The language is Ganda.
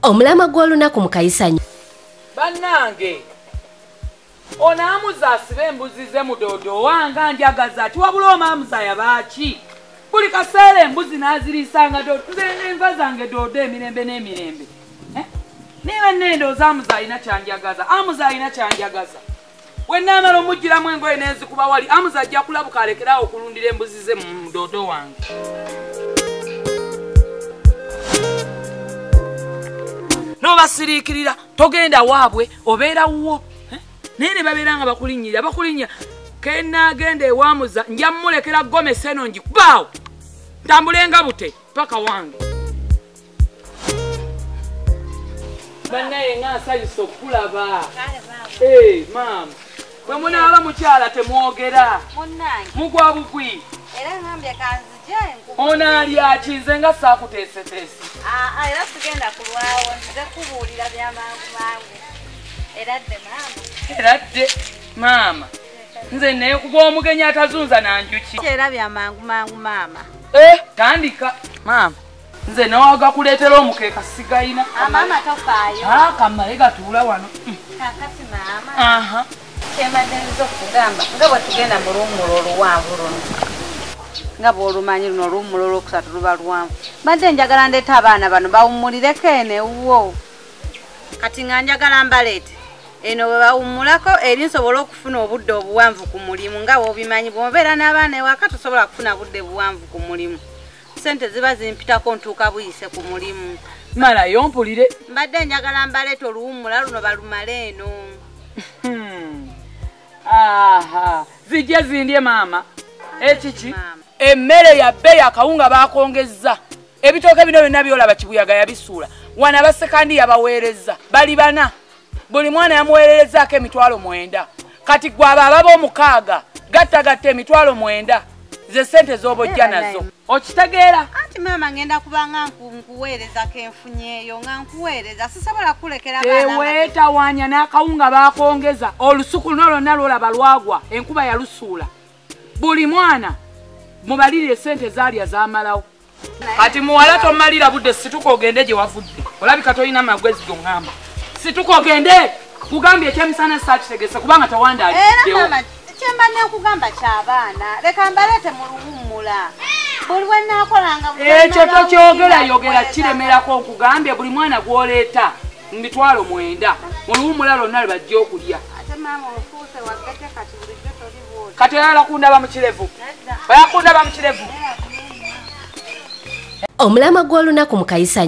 Omulamwa gw'olunaku mu Kayisanyo. Bannange, ono Amuza asiba embuzi ze mu doodo wange njagaza ati wabula omaamuza yabaaki? Buli kaseera embuzi n'aziriisanga doodo, nze enva zange doodo emirembe n'emirembe. Naye bannendooza Amuza alina kyanjagaza, Amuza alina kyanjagaza. Bwe nnaamala omuggyiramu engoye n'enzikuba wali, Amuza ajja kulabuka alekeraawo okulundira embuzi ze mu doodo wange. N'obasiriikirira togenda waabwe obeera wuwo. Naye ne babeera nga bakulinnyirira bakulinnya. Ke nnaagenda ewa nja mmulekera gomesi eno ngikubaawo ntambulenga bute paka wange. Bannaye nga nsanyuse okukulaba. Maama, bwe munaaba mukyala temwogera. Mugwa bugwi. Era ngambye kanzije nkubuulire. Ono alya ki nze nga saakuteeseteese. Era sigenda kulwawo nzize kubuulira bya mangu mangu. Era dde maama. Era dde maama. Nze neekuba omugenyi atazunza na njuki. Era bya mangu mangu maama. Tandika maama. Nze nawaga kuleetera omukeeka sigayina. Maama tofaayo. Kamale gatuula wano. Kaakati maama. Kyembadde nzize okugamba nga bwe tugenda mu luwummula oluwanvu luno. Nga bw'olumanyi luno oluwummula olwokusatu luba luwanvu. Mbadde njagala ndeete abaana bano bawummulireko eno ewuwo. Kati nga njagala mbaleete. Eno bwe bawummulako eri nsobola okufuna obudde obuwanvu ku mulimu nga bw'obimanyi bw'obeera n'abaana ewaka tosobola kufuna budde buwanvu ku mulimu. Ssente ziba zimpitako ntuuka buyise ku mulimu. Malayo mpulire. Mbadde njagala mbaleete oluwummula luno balumale eno. Zijje zindye maama. Ekiki? Emmere ya bbeeyi akawunga baakongezza. Ebitooke bino byonna by'olaba kibuyaga yabisuula. Wano abasekandi yabaweerezza. Bali bana. Buli mwana yamuweererezzaako 9,000. Kati gwe abo ababa 6 gattagatta 9,000. Ze ssente z'obojja nazo. Okitegeera? Anti maama ngenda kubanga nkuweereza kenfunyeeyo nga nkuweereza sisobola kulekera abaana. Teweetawaanya n'akawunga baakongeza. Olusuku luno lwonna lw'olaba lwagwa. Enkuba yalusuula. Buli mwana mubalirire ssente zaalya zaamalawo. Kati muwala tomalira budde situka ogende gye wavudde. Olabika tolina magezi goŋŋamba. Situka ogende! Kugambye ekyemisana saakitegese kubanga tewandaaliddewo. Era maama kyemba nkugamba ky'abaana leka mbaleete mu luwummula. Buli lwe nnaakolanga ekyo tokyogera yogera kiremerako nkugambye buli mwana gw'oleeta 9,000 mu luwummula lwonna lwe bajja okulya. Ate maama ofuuse waggete kati bulijjo toli bw'oti. Kati oyagala kundaba mu kirevu. Oyagala kundaba mu kirevu. Omulamwa gw'olunaku mu Kayisanyo.